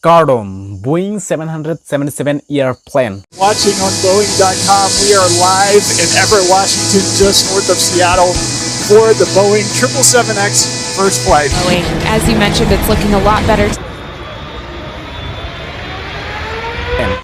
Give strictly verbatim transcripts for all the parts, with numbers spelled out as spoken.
Kardom, Boeing seven hundred seventy-seven airplane. Watching on Boeing dot com, we are live in Everett, Washington, just north of Seattle, for the Boeing triple seven X first flight. Boeing. As you mentioned, it's looking a lot better.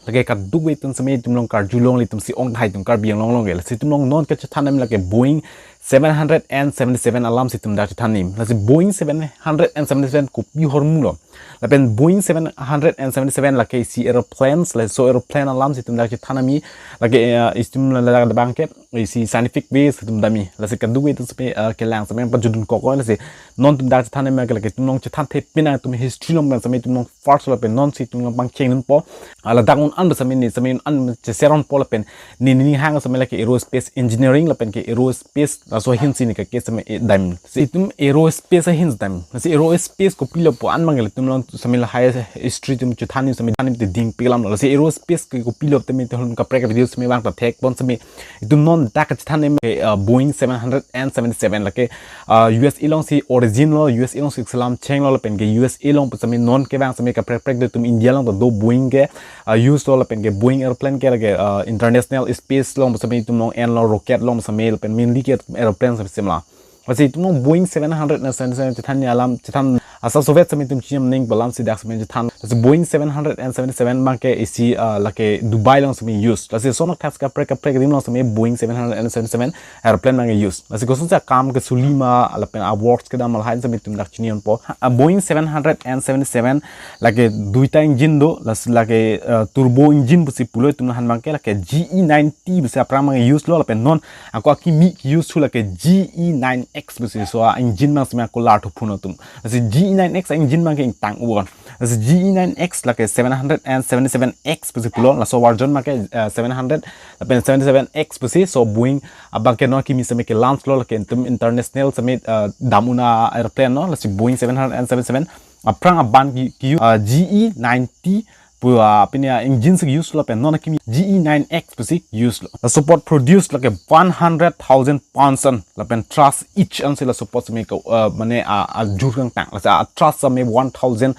Lake kadokave atum seme itum along karjulong, itum si ongdhai atum Karbi Anglong along ke. Lasi itum along non kachethan nangji lake Boeing seven hundred and seventy-seven alam si itum dak chethan nangji. Lasi Boeing seven hundred and seventy-seven kopi ahormu lo. Lapen Boeing seven hundred and seventy-seven lake isi aeroplanes, laso aeroplane alam si itum dak chethan nangji, lake, eh, itum ladak abang ke isi scientific ways itum damji. Lasi kadokave atum seme, eh, kelang seme pajudun kok, lasi non itum dak chethan nangji ke lake itum along chethanthe pinang, itum history along abang seme itum along first lapen non si itum along pangcheng dunpo. Ah, ladak un-an abang seme ne seme un-an cheshare dunpo lapen ne ne hang seme lake aerospace engineering lapen ke aerospace laso ahin si ne kake seme, eh, dam. Si itum aerospace ahin dam. Si aerospace kopilo pu an abang ke itum along seme lahai history itum chethan nangji seme than nangji te dingpi alam lo. Si aerospace ke kopilo teme te hon kaprek video seme vang ta thekpon seme itum non dak kachethan nangji ke, uh, Boeing seven hundred and seventy-seven lake, uh, U S A along si origin lo, U S A along si selam chenglo lapen ke U S A along pu seme non kevang seme kaprek kaprek do, itum India along ta do Boeing ke, uh, use lo lapen ke Boeing aeroplane ke lake, uh, international space along pu seme itum along enlo, rocket along pu seme lapen mainly ke aeroplane seme seme lo. Lasi itum along Boeing seven hundred and seventy-seven chethan nangji alam, chethan asa Soviet seme itum chiniam nangji pu alam si dak seme chethan. Lasi Boeing seven hundred and seventy-seven abang ke isi, ah, lake Dubai along seme use. Lasi sonok thas kaprek kaprek adim along seme Boeing seven hundred and seventy-seven aeroplane abang ke use. Lasi kosonsi akam kesuli ma lapen awards kedam lahai seme itum dak chinidunpo. Ah, Boeing seven hundred and seventy-seven lake duita engine do, lasi lake, ah, turbo engine pusi pulo itum aphan abang ke, lake G E ninety pusi aphrang abang use lo lapen non ako akimi use thu lake G E nine X pusi, laso a-engine abang seme ako lar thuphun atum. Lasi G E nine X a-engine abang ke ingtang uon. Lasi G E nine X lake seven hundred and seventy-seven X pusi pulo, laso version abang ke, eh, seven hundred lapen seventy-seven X pusi. So Boeing abang ke non akimi seme ke launch lo, lake itum international seme, eh, dam un-e aeroplane lo. Lasi Boeing seven hundred and seventy-seven aphrang aban ke, ke, eh, G E ninety pu, ah, pine a-engine si use lo lapen non akimi G E nine X pusi use lo. Laso apot produce lake one hundred thousand pounds an lapen thrust each ansi laso apot seme ke, ah, mane a, ajur kangtang. Lasi a-thrust seme one thousand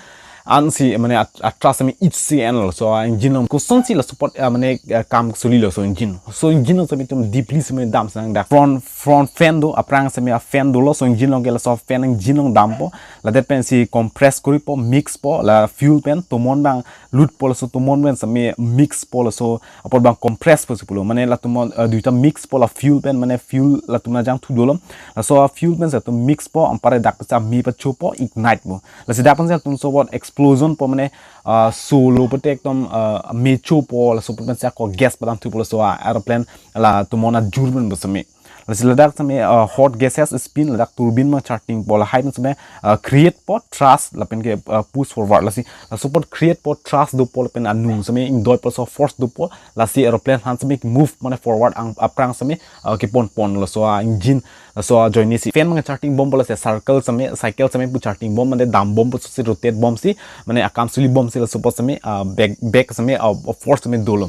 ansi mane a, a-thrust seme each si en lo. So a-engine along kosonsi laso apot, ah, mane, ah, kam suli lo so engine. So engine along seme itum deeply seme dam sang dak. Front, front fan do, aphrang seme a-fan dolo. So engine along ke laso fan engine along dampo. Ladet pensi compress koripo, mix po, la fuel pen tomon abang lutpo, laso tomon pen seme mix po, laso apot abang compress po si pulo. Mane la tomon, eh, duita mix po, la fuel pen mane fuel latum ajangthu dolo. Laso a-fuel pen si itum mix po, anparke dak pensi me pachopo, ignite po. Lasi dak pensi itum laso apot explosion po, mane, ah, solo pute ekdom, ah, me chopo, laso apot pensi ako gas padamthupo, laso a-aeroplane la tomon ajur pen pu seme. Lasi ladak seme, uh, hot gases spin, ladak turbine abang charting po, lahai pen seme, uh, create po thrust lapen ke, uh, push forward. Lasi laso apot create po thrust dopo lapen anung seme ingdoipo, laso force dopo, lasi aeroplane aphan seme move mane forward ang aphrang seme, uh, keponpon laso a-engine, laso a-journey si. Fan abang charting bompo, lasi circle seme, cycle seme pu charting bom, mane dambompo, so si rotate bomsi, mane akam suli bomsi laso apot seme, uh, back, back seme, uh, force seme dolo.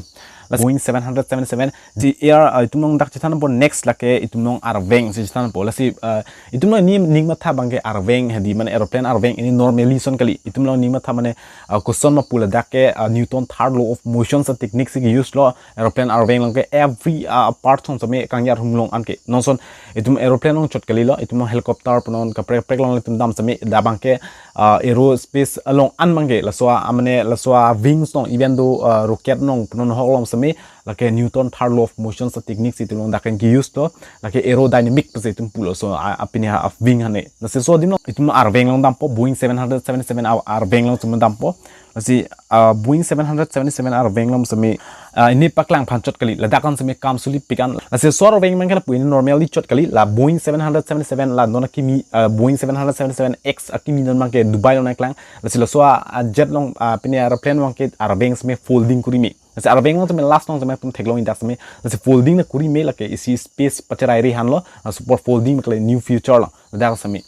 Lasi Boeing seven hundred seventy-seven, si air, uh, itum along dak chethanpo, next lake itum along arveng si chethanpo. Lasi, uh, itum along ne ning matha abang ke arveng hedi, mane aeroplane arveng, ne normally ason kali. Itum along ning matha mane, uh, koson ma pu ladak ke, uh, Newton third law of motion a-technique si use lo. Aeroplane arveng along ke every, uh, part song seme kangyar humlong an ke. Non ason itum aeroplane along chot kalilo, itum along helicopter pu non kaprek kaprek along itum dam seme, dak abang ke, uh, aerospace along an abang ke, laso a, mane laso a-wings along, even though, uh, rocket along pu non ahok along seme, lake Newton third law of motion a-technique si itum along dak ke use lo, lake aerodynamic pusi itum pulo, so a, a pine a-wing hane. Lasi so adim along itum arveng along dampo, Boeing seven hundred seventy-seven a, arveng along seme dampo. Lasi, ah, Boeing seven hundred seventy-seven arveng along seme, ah, ne paklang aphan chot kali, ladak an seme kam sulipik an. Lasi so arveng abang ke lapu, ne normally chot kali, la Boeing seven hundred seventy-seven, la non akimi, ah, Boeing seven hundred seventy-seven X akimi non abang ke Dubai along nangklang. Lasi laso a, a-jet along, ah, pine aeroplane abang ke arveng seme folding kori me. Lasi arveng along seme last along seme itum theklong idak seme. Lasi folding na kori me, lake isi space pacherai ri aphan lo. Laso apot folding ma kali new feature lo. Ladak seme.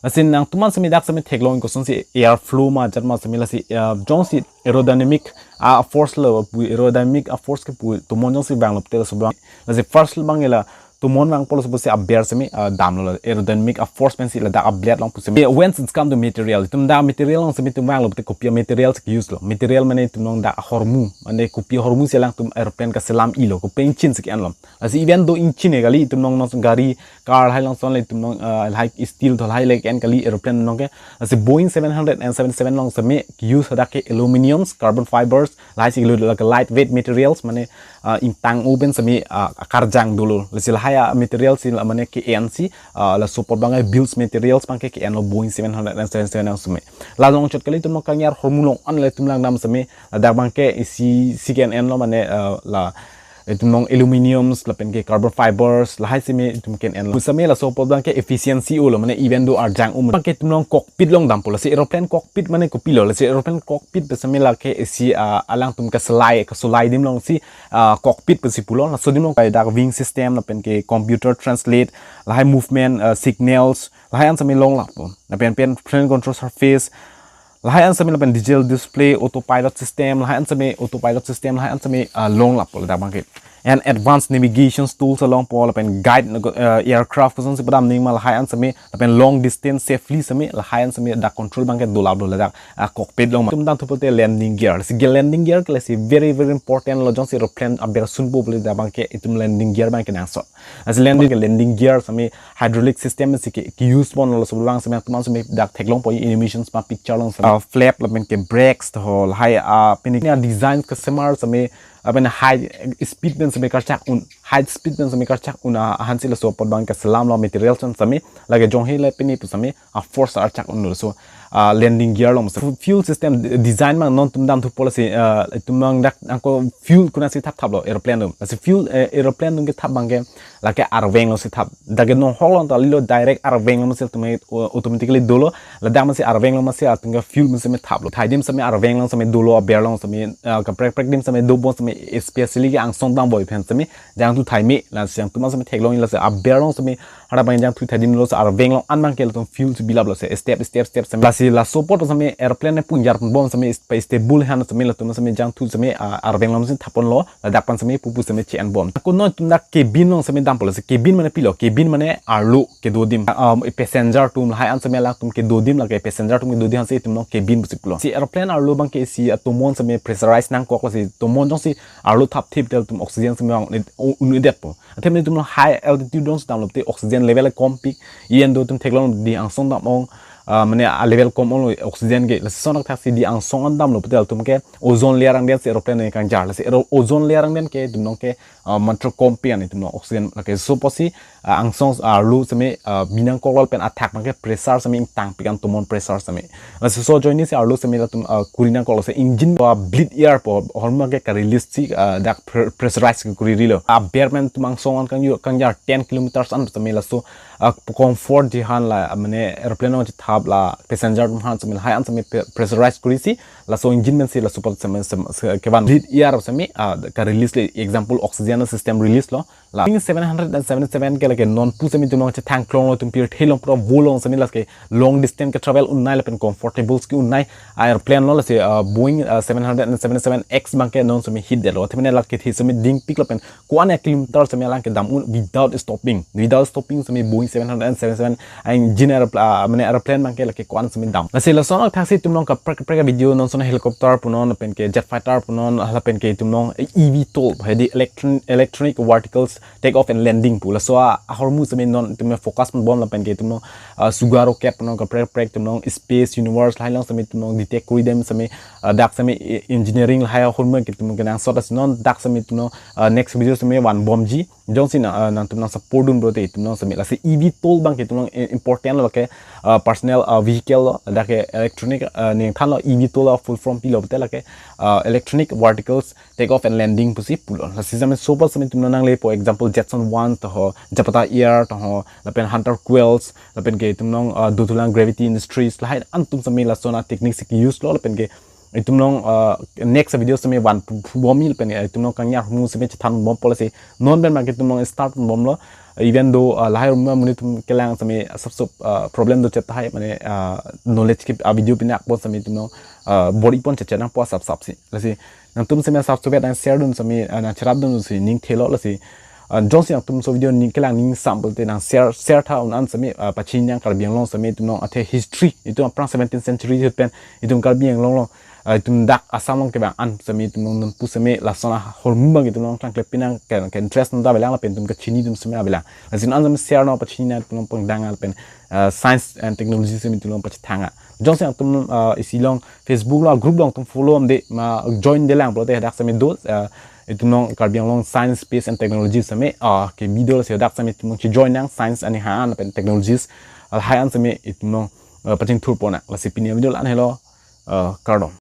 Lasi nangtumphan seme dak seme theklong kosonsi airflow ma jet ma seme, lasi, eh, jongsi aerodynamic a-force lo pu, aerodynamic a-force kepu tomon jongsi vanglo pute laso abang. Lasi first abang ke la tumon vangpo laso pusi aber semi, ah, damlo, aerodynamic a force pensi ladak a blade along pusi. When it's come to material, itum dak material along semi itum vanglo pute kopi a material si use lo. Material mane itum along dak ahormu, mane kopi ahormu si alangtum aeroplane kaselam-i lo, kopi a engine si ke-enlo. Lasi even though engine e kali, itum along non gari, car lahai along ason le itum along, ah, lahai steel tho lahai le ke-en kali aeroplane along ke. Lasi Boeing seven hundred and seventy-seven along semi use hadak ke aluminiums, carbon fibers, lahai si lo la ke lightweight materials, mane, ah, ingtang-o pen semi, ah, akarjang dolo. Lasi lahai a material si la mane ke-en si, ah, laso apot abang ke bills materials abang ke ke-enlo Boeing seven hundred and seventy-seven along semi. La along chot kali itum along kangjar ahormu along an le itum langdam semi, ladak abang ke isi si ke-enlo mane, ah, la itum along aluminiums lapen ke carbon fibers lahai semi itum ke-enlo. Semi laso apot abang ke efficiency-o lo, mane even though arjang-o abang ke itum along cockpit along dampo. Lasi aeroplane cockpit mane kopilo? Lasi aeroplane cockpit pen semi la ke isi, ah, alangtum kaselai, kasolai adim along si, ah, cockpit pusi pulo. Laso adim along ke dak wing system lapen ke computer translate, lahai movement, ah, signals, lahai an semi longlappo. Lapen pen train control surface, lahai an semi lapen digital display, autopilot system, lahai an semi autopilot system, lahai an semi, ah, longlappo ladak abang ke. And advanced navigation tools alongpo lapen guide, ah, aircraft kosonsi padam nangji ma lahai an semi, lapen long distance safely semi, lahai an semi dak control abang ke dolaplo ladak, ah, cockpit along. Itum danthu pulote landing gear. Lasi ge-, landing gear ke lasi very, very important lo, jongsi aeroplane aber sunpo pulote dak abang ke itum landing gear abang ke nangsot. Lasi landing ke landing gear semi hydraulic system si ke, ke use ponlo, laso abang semi itum an semi dak theklongpo animations ma picture along semi. Ah, flap lapen ke brakes tho lahai, ah, pini design kasemar semi, ah, pen high speed pen semi karchak un, high speed pen semi karchak un, ah, ahan si laso apot abang kaselamlo material chon semi, lake jonghe le pini pu semi, ah, force archak unlo. So, ah, landing gear along. So, fu-, fuel system de-, design abang non itum damthupo lasi, ah, itum abang dak angko fuel konatsi thap thaplo aeroplane atum. Lasi fuel, eh, aeroplane atum kethap abang ke lake arveng along si thap. Dak ke nonghok along ta kalilo, direct arveng along si itum, o-, automatically dolo. Ladak amatsi arveng along amatsi itum ke fuel amatsi me thaplo. Thai adim semi arveng along semi dolo, aber along semi, ah, kaprek kaprek adim semi dobom semi, especially ke angsong dambom pen semi jangthu thai me, lasi jangthu ma semi theklong, lasi aber along semi hara abang jangthu thai adim lo, lasi arveng along an abang ke latum fuel si bilaplo, lasi step, step, step semi. Lasi laso apot semi aeroplane pu ingjar ponbom semi, sta-, stable ahan semi latum semi jangthu semi, ah, arveng along si thap ponlo, ladak pen semi pupu semi che-enbom. Ako non itum dak cabin along semi dampo. Lasi cabin mane pilo? Cabin mane arlo kedo adim. Ah, um, passenger atum lahai an semi alangtum kedo adim, lake passenger atum kedo adim ahan si itum along cabin pusi pulo. Si aeroplane arlo abang ke isi atomon semi pressurize nangkok, lasi tomon jongsi arlo thap thip tel itum oxygen semi vang un-, un-edetpo. Athema itum along high altitude along si damlo te oxygen level kompik. Even though itum theklong dei angsong dam-ong, ah, mane a level kom onglo oxygen ke. Lasi lason athak si dei angsong an damlo pute itum ke ozone layer angdeng si aeroplane kangjar. Lasi aero-, ozone layer angdeng ke itum along ke, ah, matro kompik an itum along oxygen. Lake laso apotsi, ah, angsong, ah, arlo semi, ah, bi nangkoklo lapen athak abang ke pressure semi ingtangpik an, tomon pressure semi. Lasi laso ajoine si arlo semi latum, ah, kuri nangkoklo, lasi engine pu bleed air pu ahormu ke ka-release si, ah, dak pre-, pressurize kuri rilo. Aber pen itum angsong an kangju-, kangjar ten kilometers an semi laso, ah, comfort adim ahan la, ah, mane aeroplane along chethap la passenger atum ahan semi lahai an semi pre-, pressurize kuri si laso engine pen si laso apot semi, semi, se-, kevan bleed air semi, ah, ka-release le, example oxygen system release lo. La Boeing seven hundred and seventy-seven ke lake non pu semi itum along chethang klonglo, itum pirthe along pura vo along semi lake long distance ke travel unnai lapen comfortable ke unnai aeroplane lo. Lasi, ah, Boeing, ah, seven hundred and seventy-seven X abang ke non semi hitdetlo. Athema lake thi semi dingpik lapen ko-an a kilometer semi alang kedam un without stopping. Without stopping semi Boeing seven hundred and seventy-seven a engine aeropl-, ah, mane aeroplane abang ke lake ko-an semi dam. Lasi lason athak si itum along kaprek kaprek video non ason helicopter punon lapen ke jet fighter punon lapen ke itum along eVTOL, hedi electron-, electronic vertical take off and landing pu. Laso a-, ahormu semi non itum focus ponbom lapen ke itum along, ah, suga rocket punon kaprek kaprek itum along space universe lahai along semi itum along detect kuri adim semi, ah, dak semi e-, engineering lahai ahormu ke itum along kenangsot, lasi non dak semi itum along, ah, next video semi vanbomji. Jongsi na, ah, nangtum nang support dun pulote itum along semi. Lasi eVTOL abang ke itum along i-, important lo ke, ah, personal, ah, vehicle lo, dak ke electronic, ah, ningthanlo. eVTOL a full form pilo pute lake, ah, electronic vertical take off and landing pusi pulo. Lasi semi laso apot semi itum along nangle, for example, Jetson One tho, Zapata Air tho, lapen Hunter Qualls, lapen ke itum along, ah, Dotulang Gravity Industries, lahai an atum semi lason a technique si use lo, lapen ke itum along, ah, next video semi van pu-, pu-, bomji lapen, eh, itum along kangjar ahormu semi chethanbompo, lasi non pen abang ke itum along start bomlo. Even though, ah, lahai ahormu amonit atum kelang semi sap sap, ah, problem do chet tahai, mane, ah, knowledge ke, ah, video pinak pon semi itum along, ah, bor-i pon chet chet nangpo sap sap si. Lasi nangtum semi sap sap vet nang share dun semi, ah, nang cherap dun si ning thelo, lasi Uh, jongsi nangtum laso video ning kelang ning sample te nang share share tha un-an sitame, uh, pachini nang Karbi Anglong sitame itum along athe history itum aphrang seventeenth century ahut pen itum Karbi Anglong along, uh, itum dak Assam along kevang an sitame itum along nonpu sitame lason ahormu abang itum along tangkle pinang ke, ke interest nang ta avelang lapen itum kachini atum sitame avelang. Lasi un-an sitame share nang pachini nang itum along pangdang lapen, uh, science and technology sitame itum along pachethang. Jongsi nangtum, uh, isi along Facebook along group along itum follow damde ma join damlang pulote hadak sitame do, uh, itum along Karbi Anglong Science, Space and Technology sitame, uh, kebi do, lasi hadak sitame itum along chejoin nang science aning ha-an lapen technologies, uh, hai-an sitame itum along, uh, pachingthurpon nang. Lasi pini avideo la-an helo, uh, kardom.